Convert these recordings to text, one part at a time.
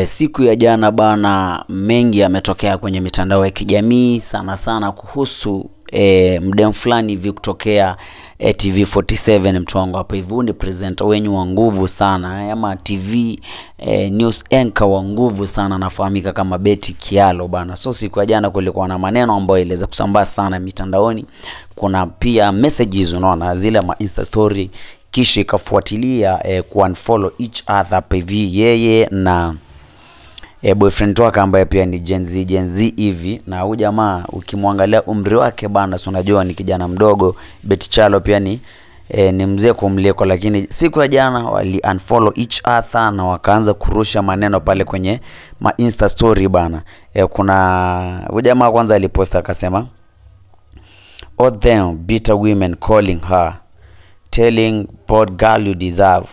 Siku ya jana bana, mengi yametokea kwenye mitandao ya kijamii sana sana kuhusu mdem fulani hivi kutokea TV47. Mtu wangu hapa hivi ni presenter wenyu wa nguvu sana, ama TV news anchor wa nguvu sana, anafahamika kama Betty Kyallo bana. So siku ya jana kulikuwa na maneno ambayo iliweza kusambaa sana mitandaoni. Kuna pia messages, unaona zile ma Insta story, kisha ikafuatilia ku unfollow each other hapa hivi, yeye na boyfriend wake ambaye pia ni Gen Z hivi. Na huyu jamaa ukimwangalia umri wake bana, si unajua ni kijana mdogo. Betty Kyallo pia ni mzee kumliko, lakini siku ya jana wali unfollow each other na wakaanza kurusha maneno pale kwenye ma Insta story bana. Kuna huyu jamaa kwanza aliposta akasema, all them bitter women calling her, telling pod girl you deserve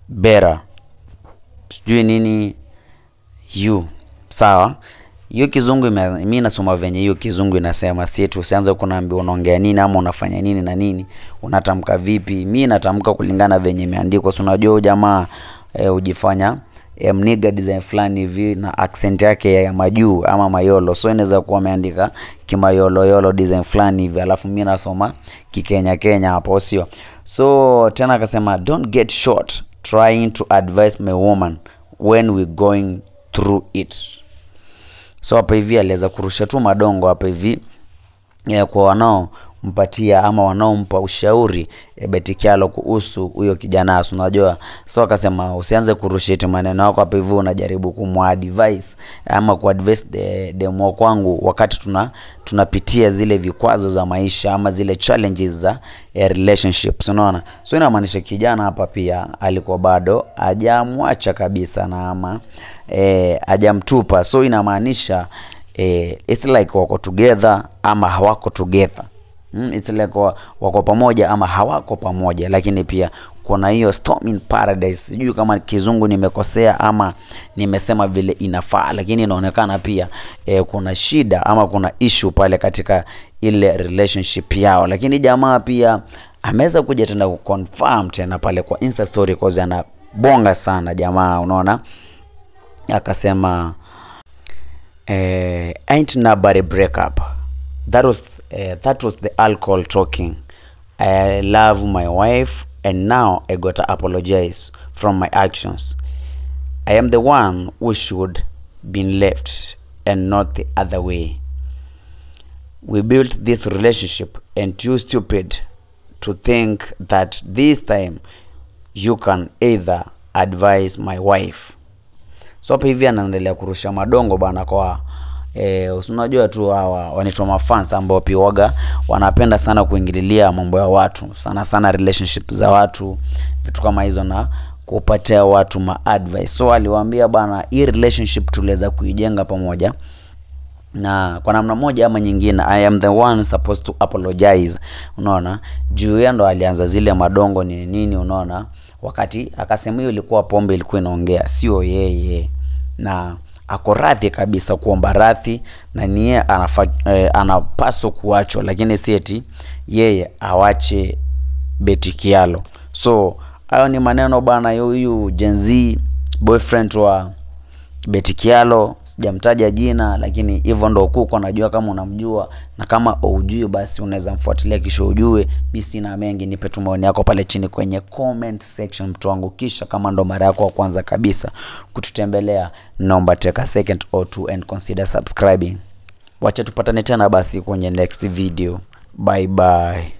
better, sijui nini you. Sawa, hiyo kizungu mimi nasoma venye hiyo kizungu inasema, si tu usianze kunaambia unaongea nini ama unafanya nini na nini, unatamka vipi. Mimi natamka kulingana venye imeandikwa. Si unajua jamaa ujifanya mniga design fulani hivi na accent yake ya majuu ama mayolo, so inaweza kuwa ameandika kimayolo yolo design fulani hivi, alafu mimi nasoma kikenya Kenya hapo, sio? So tena akasema, don't get short trying to advise my woman when we going through it. So hapa hivi aliweza kurusha tu madongo hapa hivi kwa wanaompatia ama wanaompa ushauri Betty Kyallo kuhusu huyo kijana, unajua. So akasema usianze kurusha eti maneno yako hapa hivi, unajaribu kumadvise ama kuadvise demo kwangu wakati tunapitia zile vikwazo za maisha ama zile challenges za relationships, unaona. So inamaanisha kijana hapa pia alikuwa bado hajamwacha kabisa na ama hajamtupa. So inamaanisha it's like wako together ama hawako together. It's like wako pamoja ama hawako pamoja, lakini pia kuna hiyo storm in paradise. Sijui kama kizungu nimekosea ama nimesema vile inafaa, lakini inaonekana pia kuna shida ama kuna issue pale katika ile relationship yao. Lakini jamaa pia ameweza kuja tena kuconfirm tena pale kwa Insta story, cause anabonga sana jamaa, unaona. Akasema ain't nobody break up, that was the alcohol talking. I love my wife and now I gotta apologize from my actions. I am the one who should been left and not the other way. We built this relationship and too stupid to think that this time you can either advise my wife. So hapa hivi anaendelea kurusha madongo bana kwa unajua tu hawa wanaitwa mafans ambao pia waga wanapenda sana kuingililia mambo ya watu, sana sana relationships za watu, vitu kama hizo, na kupatia watu ma advice. So aliwaambia bana, hii relationship tuliweza kuijenga pamoja na kwa namna moja ama nyingine I am the one supposed to apologize, unaona. Juu yeye ndo alianza zile madongo nini nini, unaona, wakati akasema hiyo ilikuwa pombe ilikuwa inaongea, sio yeye, na ako radhi kabisa kuomba radhi na niye anapaswa kuachwa, lakini si eti yeye awache Betty Kyallo. So hayo ni maneno bana, huyu Gen Z boyfriend wa Betty Kyallo, sijamtaja jina, lakini hivyo ndo kuko, najua kama unamjua, na kama hujui basi unaweza mfuatilia kisha ujue. Mimi sina mengi, nipe tu maoni yako pale chini kwenye comment section mtu wangu. Kisha kama ndo mara yako ya kwanza kabisa kututembelea, naomba take a second or two and consider subscribing. Wacha tupatane tena basi kwenye next video. Bye bye.